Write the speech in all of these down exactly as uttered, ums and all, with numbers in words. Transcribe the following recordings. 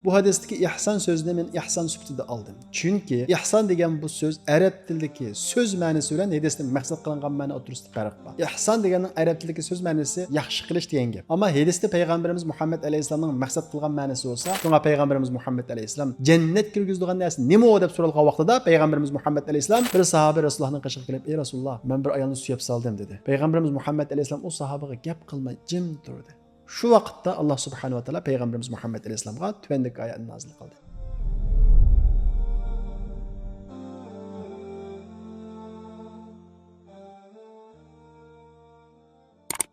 بۇ ھەدىستىكى ئىھسان سۆزىنى مەن ئىھسان سۈپىتىدە ئالدىم. چۈنكى ئىھسان دېگەن بۇ سۆز ئەرەب تىلىدىكى سۆز مەنىسى بىلەن ھەدىستە مەقسەت قىلىنغان مەنە ئوتتۇرىسىدا پەرق بار. ئىھسان دېگەننىڭ ئەرەب تىلىدىكى سۆز مەنىسى ياخشى قىلىش دېگەن گەپ. ئەمما ھەدىستە پەيغەمبىرىمىز مۇھەممەد ئەلەيھىسسالامنىڭ مەقسەت قىلغان مەنىسى بولسا، شۇڭا پەيغەمبىرىمىز مۇھەممەد ئەلەيھىسسالام جەننەت كىرگۈزىدىغان نەرسە نېمە دەپ سورالغان ۋاقتىدا پەيغەمبىرىمىز مۇھەممەد ئەلەيھىسسالام بىر ساھابە رەسۇلۇللاھنىڭ قېشىغا كېلىپ، ئەي رەسۇلۇللاھ، مەن بىر ئايالنى سۆيۈپ سالدىم، دېدى. پەيغەمبىرىمىز مۇھەممەد ئەلەيھىسسالام ئۇ ساھابىغا گەپ قىلماي جىم تۇردى. شۇ ۋاقىتتا ئاللاھ سۇبھانەھۇ ۋە تائالا پەيغەمبىرىمىز مۇھەممەد ئەلەيھىسسالامغا تۆۋەندىكى ئايەتنى نازىل قىلدى.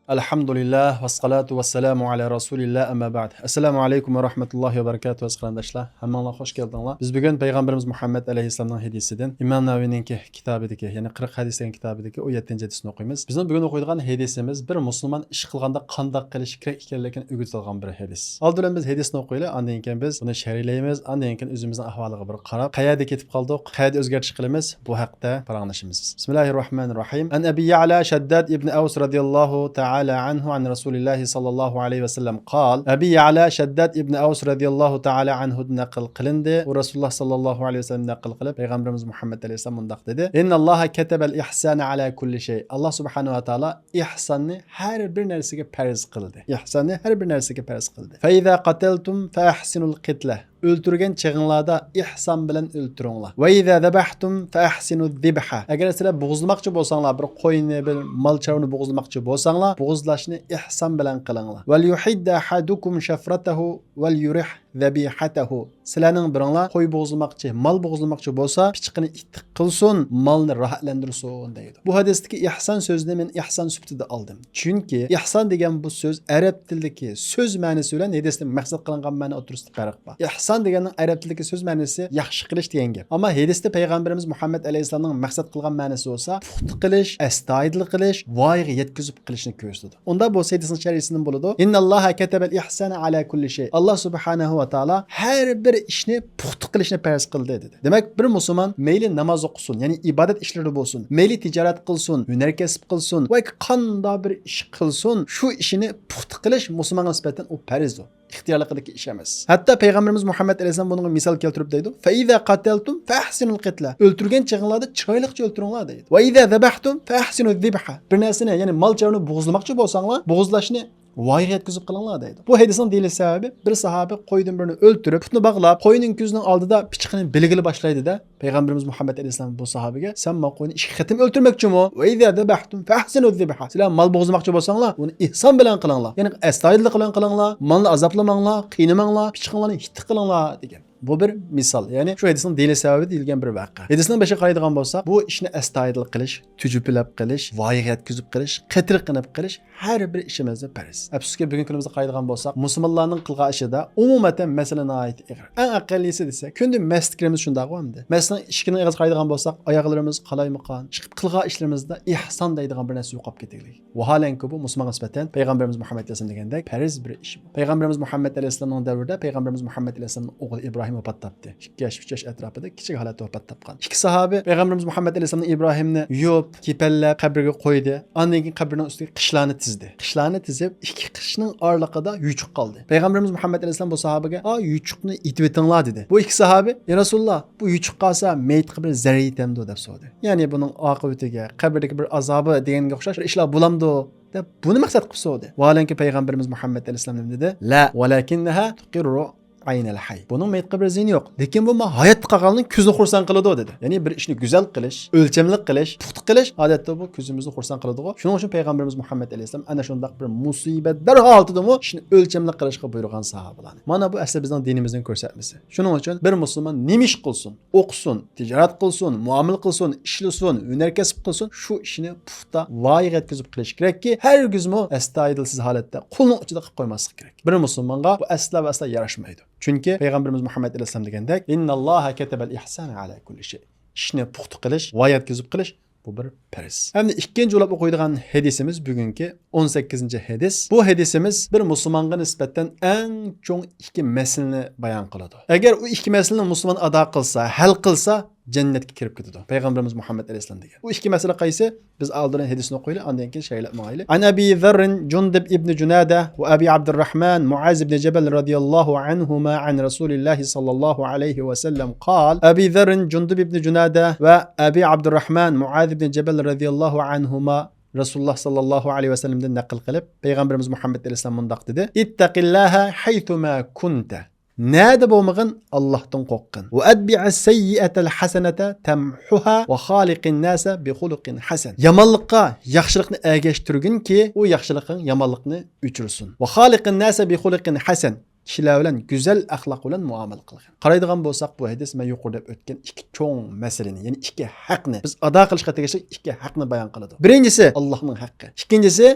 ئەلھەمدۇلىللاھ، ۋەسسالاتۇ ۋەسسالامۇ ئەلا رەسۇلىللاھ، ئەمما بەئد. ئەسسالامۇ ئەلەيكۇم ۋە رەھمەتۇللاھى ۋە بەرىكاتۇھ، ئەزىز قېرىنداشلار. ھەممىڭلار خوش كەلدىڭلار. بىز بۈگۈن پەيغەمبىرىمىز مۇھەممەد ئەلەيھىسسالامنىڭ ھەدىسىدىن ئىمام نەۋەۋىنىڭكى كىتابىدىكى، يەنى قىرىق ھەدىس دېگەن كىتابىدىكى ئون يەتتىنچى ھەدىسنى ئوقۇيمىز. بىزنىڭ بۈگۈن ئوقۇيدىغان ھەدىسىمىز بىر مۇسۇلمان ئىش قىلغاندا قانداق قىلىشى كېرەك ئىكەنلىكىنى ئۆگىتىدىغان بىر ھەدىس. ئالدى بىلەن بىز ھەدىسنى ئوقۇيلى، ئاندىن كېيىن بىز بۇنى شەرھلەيمىز، ئاندىن كېيىن ئۆزىمىزنىڭ ئەھۋالىغا بىر قاراپ، قەيەردە كېتىپ قالدۇق، قەيەردە ئۆزگەرتىش قىلىمىز، بۇ ھەقتە پاراڭلىشىمىز. بىسمىللاھىررەھمانىررەھىم. ئەن ئەبى يەئلە شەدداد ئىبنى ئەۋس رەزىيەللاھۇ تەئالە ئەنھۇ ئەن رەسۇلىللاھى سەللەللاھۇ ئەلەيھى ۋەسەللەم قال. ئەبى يەئلە شەدداد ئىبنى ئەۋس رەزىيەللاھۇ تەئالە ئەنھۇدىن نەقىل قىلىندى. ئۇ رەسۇلۇللاھ سەللەللاھۇ ئەلەيھى ۋەسەللەم نەقىل قىلىپ، پەيغەمبىرىمىز مۇھەممەد ئەلەيھىسسالام مۇنداق دېدى: ئىنناللاھە كەتەبەل ئىھسانە ئەلا كۇللى شەي. ئاللاھ سۇبھانەھۇ ۋە تائالا ئىھساننى ھەر بىر نەرسىگە پەرز قىلدى. ئىھساننى ھەر بىر نەرسىگە پەرز قىلدى. فەئىزا قەتەلتۇم فەئەھسىنۇل قىتلە. ئۆلتۈرگەن چېغىڭلاردا ئىھسان بىلەن ئۆلتۈرۈڭلار. ۋەئىزا زەبەھتۇم فەئەھسىنۇ زىبھە. ئەگەر سىلەر بوغۇزلىماقچى بولساڭلار، بىر قوينى، بىر مال چارۋىنى بوغۇزلىماقچى بولساڭلار، بوغۇزلاشنى ئىھسان بىلەن قىلىڭلار. ۋەليۇھىددە ئەھەدۇكۇم شەفرەتەھۇ ۋەليۇرىھ زەبىھەتەھۇ. سىلەرنىڭ بىرىڭلار قوي بوغۇزلىماقچى، مال بوغۇزلىماقچى بولسا، پىچىقىنى ئىتتىك قىلسۇن، مالنى راھەتلەندۈرسۇن، دەيدۇ. بۇ ھەدىستىكى ئىھسان سۆزىنى مەن ئىھسان سۈپىتىدە ئالدىم. چۈنكى ئىھسان دېگەن بۇ سۆز ئەرەب تىلىدىكى سۆز مەنىسى بىلەن ھەدىستە مەقسەت قىلىنغان مەنە ئوتتۇرىسىدا پەرق بار. ئىھسان دېگەننىڭ ئەرەب تىلىدىكى سۆز مەنىسى ياخشى قىلىش دېگەن گەپ. ئەمما ھەدىستە پەيغەمبىرىمىز مۇھەممەد ئەلەيھىسسالامنىڭ مەقسەت قىلغان مەنىسى بولسا پۇختا قىلىش، ئەستايىدىل قىلىش، ۋايىغا يەتكۈزۈپ قىلىشنى كۆرسىتىدۇ. ئۇنداق بولسا ھەدىسنىڭ شەرھىسىدىن بولىدۇ. ئىنناللاھە كەتەبەل ئىھسانە ئەلا كۇللى شەي. ئاللاھ سۇبھانەھۇ ۋە تائالا ھەر بىر ئىشنى پۇختا قىلىشنى پەرز قىلدى، دېدى. دېمەك، بىر مۇسۇلمان مەيلى ناماز ئوقۇسۇن، يەنى ئىبادەت ئىشلىرىدا بولسۇن، مەيلى تىجارەت قىلسۇن، ھۈنەر كەسىپ قىلسۇن ۋە قانداق بىر ئىش قىلسۇن، شۇ ئىشىنى پۇختا قىلىش مۇسۇلمانغا نىسبەتەن ئۇ پەرزدۇر. ئىختىيارلىقىدىكى ئىش ئەمەس. ھەتتا پەيغەمبىرىمىز مۇھەممەد ئەلەيھىسسالام بۇنىڭغا مىسال كەلتۈرۈپ دەيدۇ، فەئىزا قەتەلتۇم فەئەھسىنۇل قىتلە. ئۆلتۈرگەن چېغىڭلاردا چىرايلىقچە ئۆلتۈرۈڭلار، دەيدۇ. ۋەئىزا زەبەھتۇم فەئەھسىنۇ زىبھە. بىر نەرسىنى، يەنى مال چارۋىنى بوغۇزلىماقچى بولساڭلار، بوغۇزلاشنى ۋايىغا يەتكۈزۈپ قىلىڭلار، دەيدۇ. بۇ ھەدىسنىڭ دېيىلىش سەۋەبى، بىر ساھابە قويدىن بىرنى ئۆلتۈرۈپ، پۇتىنى باغلاپ، قوينىڭ كۆزىنىڭ ئالدىدا پىچىقىنى بىلگىلى باشلايدۇ-دە، پەيغەمبىرىمىز مۇھەممەد ئەلەيھىسسالام بۇ ساھابىگە، سەن ما قوينى ئىككى قېتىم ئۆلتۈرمەكچىمۇ؟ ۋەئىزا زەبەھتۇم فەھسىنۇ زىبھە. سىلەر مال بوغۇزلىماقچى بولساڭلار، ئۇنى ئېھسان بىلەن قىلىڭلار. يەنى ئەستايىدىللىق بىلەن قىلىڭلار. مالنى ئازابلىماڭلار، قىينىماڭلار، پىچىقىڭلارنى ھىتتىك قىلىڭلار، دېگەن. بۇ بىر مىسال. يەنى شۇ ھەدىسنىڭ دېيىلىش سەۋەبى دېيىلگەن بىر ۋەقە. ھەدىسنىڭ بېشىغا قارايدىغان بولساق، بۇ ئىشنى ئەستايىدىل قىلىش، تۈجۈپىلەپ قىلىش، ۋايىغا يەتكۈزۈپ قىلىش، قېتىرقىنىپ قىلىش، ھەر بىر ئىشىمىزدا پەرز. ئەپسۇسكى، بۈگۈنكى كۈنىمىزدە قارايدىغان بولساق، مۇسۇلمانلارنىڭ قىلغان ئىشىدا ئومۇمەن مەسىلە ناھايىتى ئېغىر. ئەڭ ئەقەللىيسى دېسەك، كۈندە مەستە كىرىمىز، شۇنداقغۇ ئەمدى؟ مەستنىڭ ئىشىكىنىڭ ئېغىزىغا قارايدىغان بولساق، ئاياغلىرىمىز قالايمىقان، چىقىپ قىلغان ئىشلىرىمىزدا ئېھسان دەيدىغان بىر نەرسە يوقاپ كېتىگلىك. ۋاھالەنكى، بۇ مۇسۇلمانغا نىسبەتەن پەيغەمبىرىمىز مۇھەممەد ئەلەيھىسسالام دېگەندەك پەرز بىر ئىش. پەيغەمبىرىمىز مۇھەممەد ئەلەيھىسسالامنىڭ دەۋرىدە پەيغەمبىرىمىز مۇھەممەد ئەلەيھىسسالامنىڭ ئوغلى ئىبراھىم ۋاپات تاپتى. ئىككى ياش، ئۈچ ياش ئەتراپىدا كىچىك ھالەتتە ۋاپات تاپقان. ئىككى ساھابە پەيغەمبىرىمىز مۇھەممەد ئەلەيھىسسالامنىڭ ئىبراھىمنى يۇيۇپ، كېپەنلەپ، قەبرىگە قويدى. ئاندىن كېيىن قەبرىنىڭ ئۈستىگە قىشلارنى تىزدى. قىشلارنى تىزىپ، ئىككى قىشنىڭ ئارىلىقىدا يوچۇق قالدى. پەيغەمبىرىمىز مۇھەممەد ئەلەيھىسسالام بۇ ساھابىگە، «ئا، يوچۇقنى ئېتىۋېتىڭلار» دېدى. بۇ ئىككى ساھابە، «يا رەسۇلاللا، بۇ يوچۇق قالسا مەيتقە بىر زەرەر يېتەمدۇ؟» دەپ سورىدى. يەنى بۇنىڭ ئاقىۋىتىگە، قەبرىدىكى بىر ئازابى دېگەنگە ئوخشاش بىر ئىشلار بولامدۇ دەپ بۇنى مەقسەت قىلىپ سورىدى. ۋاھالەنكى پەيغەمبىرىمىز مۇھەممەد ئەلەيھىسسالام نېمە دېدى؟ «لا، ۋالاكىننەھا تۇقىررۇ ئەينەل ھەي. بۇنىڭ مەيتقا بىر زىيىنى يوق. لېكىن بۇ ما ھاياتتا قالغاننىڭ كۆزىنى خۇرسەن قىلىدۇ» دېدى. يەنى بىر ئىشنى گۈزەل قىلىش، ئۆلچەملىك قىلىش، پۇختا قىلىش، ئادەتتە بۇ كۆزىمىزنى خۇرسەن قىلىدىغۇ. شۇنىڭ ئۈچۈن پەيغەمبىرىمىز مۇھەممەد ئەلەيھىسسالام ئەنە شۇنداق بىر مۇسىبەتدار ھالىتىدىمۇ ئىشنى ئۆلچەملىك قىلىشقا بۇيرۇغان ساھابىلارنى. مانا بۇ ئەسلى بىزنىڭ دىنىمىزنىڭ كۆرسەتمىسى. شۇنىڭ ئۈچۈن بىر مۇسۇلمان نېمە ئىش قىلسۇن، ئوقۇسۇن، تىجارەت قىلسۇن، مۇئامىلە قىلسۇن، ئىشلىسۇن، ھۈنەر كەسىپ قىلسۇن، شۇ ئىشنى پۇختا ۋايىغا يەتكۈزۈپ قىلىش كېرەككى، ھەرگىزمۇ ئەستايىدىلسىز ھالەتتە قولنىڭ ئۇچىدا قىلىپ قويماسلىق كېرەك. بىر مۇسۇلمانغا بۇ ئەسلا ۋە ئەسلا ياراشمايدۇ. چۈنكى پەيغەمبىرىمىز مۇھەممەد ئەلەيھىسسالام دېگەندەك، «ئىنناللاھە كەتەبەل ئىھسانە ئەلا كۇللى شەي.» ئىشنى پۇختا قىلىش، ۋايىغا يەتكۈزۈپ قىلىش، بۇ بىر پەرز. ئەمدى ئىككىنچى بولۇپ ئوقۇيدىغان ھەدىسىمىز بۈگۈنكى ئون سەككىزىنچى ھەدىس. بۇ ھەدىسىمىز بىر مۇسۇلمانغا نىسبەتەن ئەڭ چوڭ ئىككى مەسىلىنى بايان قىلىدۇ. ئەگەر ئۇ ئىككى مەسىلىنى مۇسۇلمان ئادا قىلسا، ھەل قىلسا، جەننەتكە كىرىپ كېتىدۇ. پەيغەمبىرىمىز مۇھەممەد ئەلەيھىسسالام دېگەن. بۇ ئىككى مەسىلە قايسى؟ بىز ئالدىن ھەدىسنى ئوقۇيلى، ئاندىن كېيىن شەرھلەپ ماڭايلى. عن أبي ذر جندب بن جنادة وأبي عبد الرحمن معاذ بن جبل رضي الله عنهما عن رسول الله صلى الله عليه وسلم قال. ئەبى زەررىن جۇندۇب ئىبنى جۇنادە ۋە ئەبى ئابدۇرراھمان مۇئاز ئىبنى جەبەل رەزىياللاھۇ ئەنھۇما رەسۇلۇللاھ ساللاللاھۇ ئەلەيھى ۋەسەللەمدىن نەقىل قىلىپ، پەيغەمبىرىمىز مۇھەممەد ئەلەيھىسسالام مۇنداق دېدى: اتق الله حيثما كنت. نەدە بولمىغىن، ئاللاھتىن قورققىن. وأتبع السيئة الحسنة تمحها وخالق الناس بخلق حسن. يامانلىققا ياخشىلىقنى ئەگەشتۈرگىنكى، ئۇ ياخشىلىقىڭ يامانلىقنى ئۆچۈرسۇن. وخالق الناس بخلق حسن. كىشىلەر بىلەن گۈزەل ئەخلاق بىلەن مۇئامىلە قىلغىن. قارايدىغان بولساق، بۇ ھەدىس مەن يۇقىرىدا دەپ ئۆتكەن ئىككى چوڭ مەسىلىنى، يەنى ئىككى ھەقنى، بىز ئادا قىلىشقا تېگىشلىك ئىككى ھەقنى بايان قىلىدۇ. بىرىنچىسى، ئاللاھنىڭ ھەققى. ئىككىنچىسى،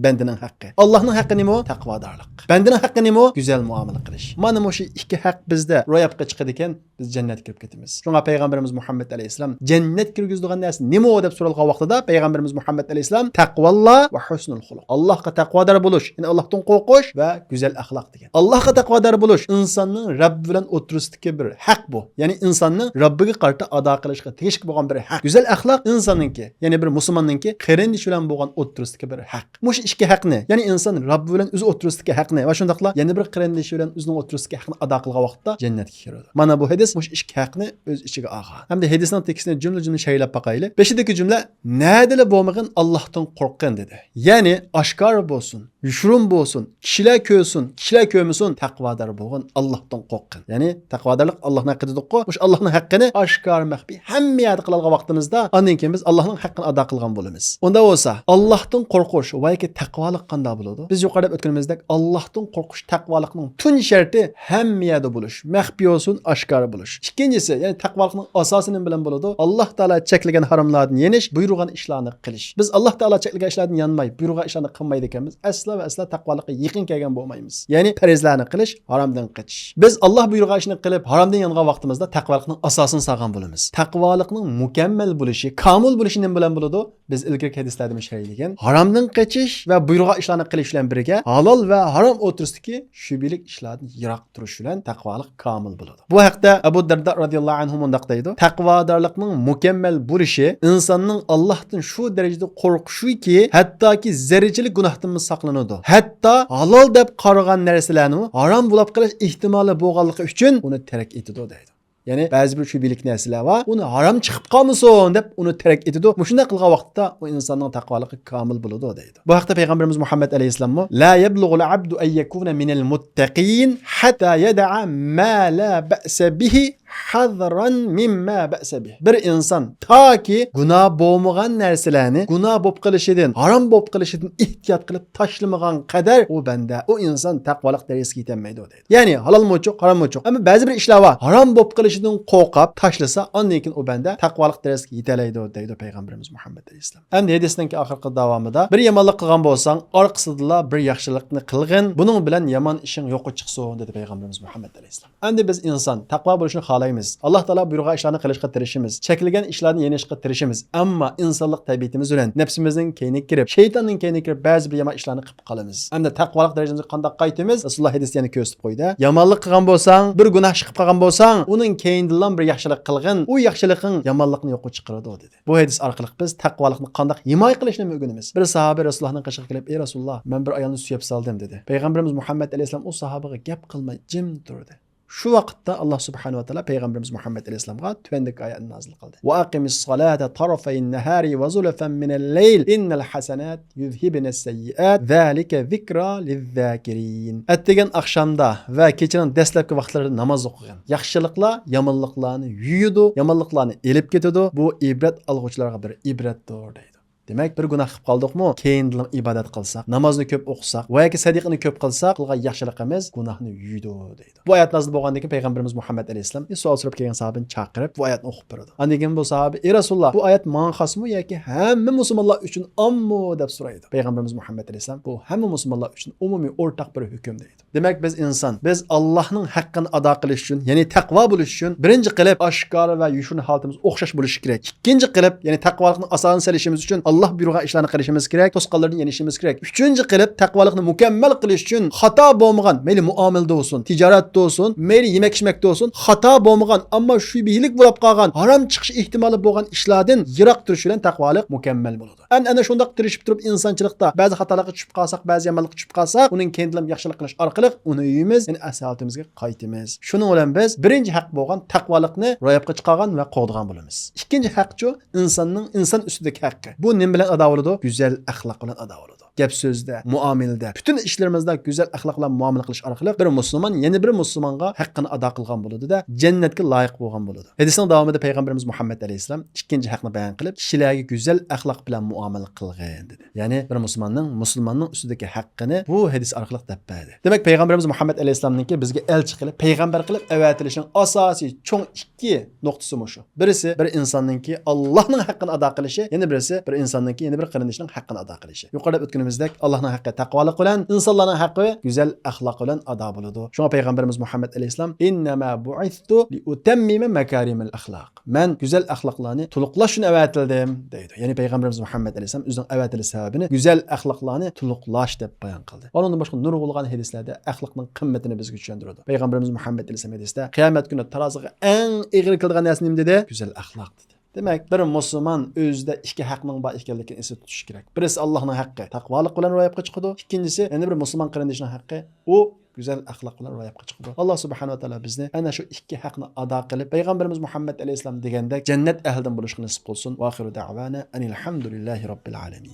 بەندىنىڭ ھەققى. ئاللاھنىڭ ھەققى نېمە؟ تەقۋادارلىق. بەندىنىڭ ھەققى نېمە؟ گۈزەل مۇئامىلە قىلىش. مانا مۇشۇ ئىككى ھەق بىزدە روياپقا چىقىدىكەن، بىز جەننەتكە كىرىپ كېتىمىز. شۇڭا پەيغەمبىرىمىز مۇھەممەد ئەلەيھىسسالام جەننەتكە كىرگۈزىدىغان نەرسە نېمە دەپ سورالغان ۋاقتىدا، پەيغەمبىرىمىز مۇھەممەد ئەلەيھىسسالام تەقۋاللا ۋە ھۇسنۇل خۇلۇق. ئاللاھقا تەقۋادار بولۇش، يەنى ئاللاھتىن قورقۇش ۋە گۈزەل ئەخلاق دېگەن. ئاللاھقا تەقۋادار بولۇش ئىنساننىڭ رەببى بىلەن ئوتتۇرىسىدىكى بىر ھەق بۇ. يەنى ئىنساننىڭ رەببىگە قارىتا ئادا قىلىشقا تېگىشلىك بولغان بىر ھەق. گۈزەل ئەخلاق ئىنساننىڭكى، يەنى بىر مۇسۇلماننىڭكى قېرىندىشى بىلەن بولغان ئوتتۇرىسىدىكى بىر ھەق. مۇشۇ ئىككى ھەقنى، يەنى ئىنسان رەببى بىلەن ئۆزى ئوتتۇرىسىدىكى ھەقنى ۋە شۇنداقلا يەنە بىر قېرىندىشى بىلەن ئۆزىنىڭ ئوتتۇرىسىدىكى ھەقنى ئادا قىلغان ۋاقىتتا جەننەتكە كىرىدۇ. مانا بۇ ھەدىس مۇشۇ ئىككى ھەقنى ئۆز ئىچىگە ئالغان. ھەمدە ھەدىسنىڭ تېكىستىنى جۈملە-جۈملە شەرھلەپ باقايلى. بېشىدىكى جۈملە، نەدىلا بولمىغىن، ئاللاھتىن قورققىن، دېدى. يەنى ئاشكارا بولسۇن، يوشۇرۇن بولسۇن، كىشىلەر كۆرسۇن، كىشىلەر كۆرمىسۇن، تەقۋادار بولغىن، ئاللاھتىن قورققىن. يەنى تەقۋادارلىق ئاللاھنىڭ ھەققى دېدۇققۇ، مۇشۇ ئاللاھنىڭ ھەققىنى ئاشكارا، مەخپىي ھەممە يەردە قىلالىغان ۋاقتىمىزدا، ئاندىن كېيىن بىز ئاللاھنىڭ ھەققىنى ئادا قىلغان بولىمىز. ئۇندا بولسا، ئاللاھتىن قورقۇش ۋە ياكى تەقۋالىق قانداق بولىدۇ؟ بىز يۇقىرىدا دەپ ئۆتكىنىمىزدەك، ئاللاھتىن قورقۇش تەقۋالىقنىڭ تۇنجى شەرتى ھەممە يەردە بولۇش، مەخپىي بولسۇن، ئاشكارا بولۇش. ئىككىنچىسى، يەنى تەقۋالىقنىڭ ئاساسى نېمە بىلەن بولىدۇ؟ ئاللاھ تائالا چەكلىگەن ھاراملاردىن يېنىش، بۇيرۇغان ئىشلارنى قىلىش. بىز ئاللاھ تائالا چەكلىگەن ئىشلاردىن يانماي، بۇيرۇغان ئىشلارنى قىلمايدىكەنمىز، ئەسلا ۋە ئەسلا تەقۋالىققا يېقىن كەلگەن بولمايمىز. يەنى پەرزلەرنى قىلىش، ھارامدىن قېچىش. بىز ئاللاھ بۇيرۇغان ئىشنى قىلىپ، ھارامدىن يانغان ۋاقتىمىزدا تەقۋالىقنىڭ ئاساسىنى سالغان بولىمىز. تەقۋالىقنىڭ مۇكەممەل بولۇشى، كامىل بولۇشى نېمە بىلەن بولىدۇ؟ بىز ئىلگىرىكى ھەدىسلەردىمۇ شەرھلىگەن، ھارامدىن قېچىش ۋە بۇيرۇغان ئىشلارنى قىلىش بىلەن بىرگە، ھالال ۋە ھارام ئوتتۇرىسىدىكى شۈبھىلىك ئىشلاردىن يىراق تۇرۇش بىلەن تەقۋالىق كامىل بولىدۇ. بۇ ھەقتە ئەبۇ دەردە رەزىياللاھۇ ئەنھۇ مۇنداق دەيدۇ: تەقۋادارلىقنىڭ مۇكەممەل بولۇشى ئىنساننىڭ ئاللاھتىن شۇ دەرىجىدە قورقۇشىكى، ھەتتاكى زەررىچىلىك گۇناھتىنمۇ ساقلىنىدۇ. ھەتتا ھالال دەپ قارىغان نەرسىلەرنىمۇ ھارام بولاپ قېلىش ئېھتىمالى بولغانلىقى ئۈچۈن ئۇنى تەرك ئېتىدۇ دەيدۇ. يەنى بەزى بىر شۈبھىلىك نەرسىلەر بار، ئۇنى ھارام چىقىپ قالمىسۇن دەپ ئۇنى تەرك ئېتىدۇ. مۇشۇنداق قىلغان ۋاقىتتا ئۇ ئىنساننىڭ تەقۋالىقى كامىل بولىدۇ دەيدۇ. بۇ ھەقتە پەيغەمبىرىمىز مۇھەممەد ئەلەيھىسسالاممۇ، لا يبلغ العبد أن يكون من المتقين حتى يدع ما لا بأس به حذرا مما بأس به. بىر ئىنسان تاكى گۇناھ بولمىغان نەرسىلەرنى گۇناھ بولۇپ قېلىشىدىن، ھارام بولۇپ قېلىشىدىن ئېھتىيات قىلىپ تاشلىمىغان قەدەر ئۇ بەندە، ئۇ ئىنسان تەقۋالىق دەرىجىسىگە يېتەلمەيدۇ دەيدۇ. يەنى ھالالمۇ جۇق، ھاراممۇ جۇق. ئەمما بەزى بىر ئىشلار بار، ھارام بولۇپ قېلىشىدىن قورقۇپ تاشلىسا، ئاندىن كېيىن ئۇ بەندە تەقۋالىق دەرىجىسىگە يېتەلەيدۇ دەيدۇ پەيغەمبىرىمىز مۇھەممەد ئەلەيھىسسالام. ئەمدى ھەدىسنىڭكى ئاخىرقى داۋامىدا، بىر يامانلىق قىلغان بولساڭ، ئارقىسىدىلا بىر ياخشىلىقنى قىلغىن، بۇنىڭ بىلەن يامان ئىشىڭ يوققا چىقسۇن، دېدى پەيغەمبىرىمىز مۇھەممەد ئەلەيھىسسالام. ئەمدى بىز ئىنسان، تەقۋا بولۇشنى خالايمىز. ئاللاھ تائالا بۇيرۇغان ئىشلارنى قىلىشقا تىرىشىمىز. چەكلىگەن ئىشلاردىن يېنىشقا تىرىشىمىز. ئەمما ئىنسانلىق تەبىئىتىمىز بىلەن نەپسىمىزنىڭ كەينىگە كىرىپ، شەيتاننىڭ كەينىگە كىرىپ، بەزى بىر يامان ئىشلارنى قىلىپ قالىمىز. ئەمدى تەقۋالىق دەرىجىمىزگە قانداق قايتىمىز؟ رەسۇلۇللاھ ھەدىستە يەنە كۆرسىتىپ قويدى. يامانلىق قىلغان بولساڭ، بىر گۇناھ ئىش قىلىپ قالغان بولساڭ، ئۇنىڭ كەينىدىنلا بىر ياخشىلىق قىلغىن. ئۇ ياخشىلىقىڭ يامانلىقنى يوققا چىقىرىدۇ، دېدى. بۇ ھەدىس ئارقىلىق بىز تەقۋالىقنى قانداق ھىمايە قىلىشنى ئۆگىنىمىز. بىر ساھابە رەسۇلۇللاھنىڭ قېشىغا كېلىپ، ئەي رەسۇلۇللاھ، مەن بىر ئايالنى سۆيۈپ سالدىم، دېدى. پەيغەمبىرىمىز مۇھەممەد ئەلەيھىسسالام ئۇ ساھابىگە گەپ قىلماي جىم تۇردى. شۇ ۋاقىتتا ئاللاھ سۇبھانەھۇ ۋە تائالا پەيغەمبىرىمىز مۇھەممەد ئەلەيھىسسالامغا تۆۋەندىكى ئايەتنى نازىل قىلدى. وأقم الصلاة طرفي النهار وزلفا من الليل إن الحسنات يذهبن السيئات ذلك ذكرى للذاكرين. ئەتىگەن ئاخشامدا ۋە كېچىنىڭ دەسلەپكى ۋاقىتلىرىدا ناماز ئوقۇغىن. ياخشىلىقلار يامانلىقلارنى يۇيىدۇ، يامانلىقلارنى ئېلىپ كېتىدۇ. بۇ ئىبرەت ئالغۇچىلارغا بىر ئىبرەتتۇر، دەيدۇ. دېمەك، بىر گۇناھ قىلىپ قالدۇقمۇ، كېيىندىلا ئىبادەت قىلساق، نامازنى كۆپ ئوقۇساق ۋە ياكى سەدىقىنى كۆپ قىلساق، قىلغان ياخشىلىقىمىز گۇناھنى يۇيىدۇ، دەيدۇ. بۇ ئايەت نازىل بولغاندىن كېيىن پەيغەمبىرىمىز مۇھەممەد ئەلەيھىسسالام سوئال سوراپ كەلگەن ساھابىنى چاقىرىپ، بۇ ئايەتنى ئوقۇپ بېرىدۇ. ئاندىن كېيىن بۇ ساھابە، ئەي رەسۇلۇللاھ، بۇ ئايەت ماڭا خاسمۇ ياكى ھەممە مۇسۇلمانلار ئۈچۈن ئاممۇ، دەپ سورايدۇ. پەيغەمبىرىمىز مۇھەممەد ئەلەيھىسسالام، بۇ ھەممە مۇسۇلمانلار ئۈچۈن ئومۇمىي ئورتاق بىر ھۆكۈم، دەيدۇ. دېمەك، بىز ئىنسان، بىز ئاللاھنىڭ ھەققىنى ئادا قىلىش ئۈچۈن، يەنى تەقۋا بولۇش ئۈچۈن، بىرىنچى قىلىپ ئاشكارا ۋە يوشۇرۇن ھالىتىمىز ئوخشاش بولۇشى كېرەك. ئىككىنچى قىلىپ، يەنى تەقۋالىقنىڭ ئاساسىنى سېلىشىمىز ئۈچۈن ئاللا بۇيرۇغان ئىشلارنى قىلىشىمىز كېرەك، توسقانلاردىن يېنىشىمىز كېرەك. ئۈچىنچى قىلىپ، تەقۋالىقنى مۇكەممەل قىلىش ئۈچۈن خاتا بولمىغان، مەيلى مۇئامىلىدە بولسۇن، تىجارەتتە بولسۇن، مەيلى يېمەك-ئىچمەكتە بولسۇن، خاتا بولمىغان، ئەمما شۈبھىلىك بولاپ قالغان، ھارام چىقىش ئېھتىمالى بولغان ئىشلاردىن يىراق تۇرۇش بىلەن تەقۋالىق مۇكەممەل بولىدۇ. ئەنئەنە شۇنداق تىرىشىپ تۇرۇپ ئىنسانچىلىقتا بەزى خاتالىققا چۈشۈپ قالساق، بەزى يامانلىققا چۈشۈپ قالساق، ئۇنىڭ كەينىدىن ياخشىلىق قىلىش ئارقىلىق ئۇنى يۇيىمىز، يەنى ئەسلى ھالىتىمىزگە قايتىمىز. شۇنىڭ بىلەن بىز بىرىنچى ھەق بولغان تەقۋالىقنى روياپقا چىقارغان ۋە قوغدىغان بولىمىز. ئىككىنچى ھەقچۇ، ئىنساننىڭ ئىنسان ئۈستىدىكى ھەققى. بۇ نېمە بىلەن ئادا بولىدۇ؟ گۈزەل ئەخلاق بىلەن ئادا بولىدۇ. گەپ سۆزدە، مۇئامىلىدە، پۈتۈن ئىشلىرىمىزدا گۈزەل ئەخلاق بىلەن مۇئامىلە قىلىش ئارقىلىق بىر مۇسۇلمان يەنە بىر مۇسۇلمانغا ھەققىنى ئادا قىلغان بولىدۇ-دە، جەننەتكە لايىق بولغان بولىدۇ. ھەدىسنىڭ داۋامىدا پەيغەمبىرىمىز مۇھەممەد ئەلەيھىسسالام ئىككىنچى ھەقنى بايان قىلىپ، كىشىلەرگە گۈزەل ئەخلاق بىلەن مۇئامىلە قىلغىن، دېدى. يەنى بىر مۇسۇلماننىڭ مۇسۇلماننىڭ ئۈستىدىكى ھەققىنى بۇ ھەدىس ئارقىلىق دەپ بەردى. دېمەك، پەيغەمبىرىمىز مۇھەممەد ئەلەيھىسسالامنىڭكى بىزگە ئەلچى قىلىپ، پەيغەمبەر قىلىپ ئەۋەتىلىشىنىڭ ئاساسىي چوڭ ئىككى نۇقتىسى مۇشۇ. بىرسى بىر ئىنساننىڭكى ئاللاھنىڭ ھەققىنى ئادا قىلىشى، يەنە بىرسى بىر ئىنساننىڭكى يەنە بىر قېرىندىشىنىڭ ھەققىنى ئادا قىلىشى. يۇقىرىدا ئۆتكىنىمىزدەك، ئاللاھنىڭ ھەققى تەقۋالىق بىلەن، ئىنسانلارنىڭ ھەققى گۈزەل ئەخلاق بىلەن ئادا بولىدۇ. شۇڭا پەيغەمبىرىمىز مۇھەممەد ئەلەيھىسسالام، «ئىننەما بۇئىستۇ لىئۇتەممىمە مەكارىمەل ئەخلاق.» مەن گۈزەل ئەخلاقلارنى تولۇقلاش ئۈچۈن ئەۋەتىلدىم، دەيدۇ. يەنى پەيغەمبىرىمىز مۇھەممەد ئەلەيھىسسالام ئۆزىنىڭ ئەۋەتىلىش سەۋەبىنى گۈزەل ئەخلاقلارنى تولۇقلاش دەپ بايان قىلدى. ئۇنىڭدىن باشقا نۇرغۇنلىغان ھەدىسلەردە ئەخلاقنىڭ قىممىتىنى بىزگە چۈشەندۈرىدۇ. پەيغەمبىرىمىز مۇھەممەد ئەلەيھىسسالام ھەدىستە، قىيامەت كۈنى تارازىغا ئەڭ ئېغىر كېلىدىغان نەرسە نېمە دېدى؟ گۈزەل ئەخلاق دېدى. دېمەك، بىر مۇسۇلمان ئۆزىدە ئىككى ھەقنىڭ بار ئىكەنلىكىنى ئېسىدە تۇتۇش كېرەك. بىرسى ئاللاھنىڭ ھەققى، تەقۋالىق بىلەن روياپقا چىقىدۇ. ئىككىنچىسى، يەنە بىر مۇسۇلمان قېرىندىشىنىڭ ھەققى، ئۇ گۈزەل ئەخلاق بىلەن روياپقا چىقىدۇ. ئاللا سۇبھانەھۇ ۋە تائالا بىزنى ئەنە شۇ ئىككى ھەقنى ئادا قىلىپ، پەيغەمبىرىمىز مۇھەممەد ئەلەيھىسسالام دېگەندەك جەننەت ئەھلىدىن بولۇشقا نېسىپ قىلسۇن. ۋاخىرۇ دەۋانا ئەنىل ھەمدۇلىللاھى رەببىل ئالەمىن.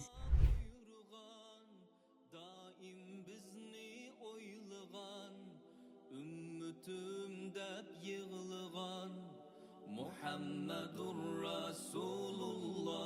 دائىم بىزنى ئويلىغان، ئۈممىتىم دەپ يىغلىغان مۇھەممەدۇر رەسۇلۇللا.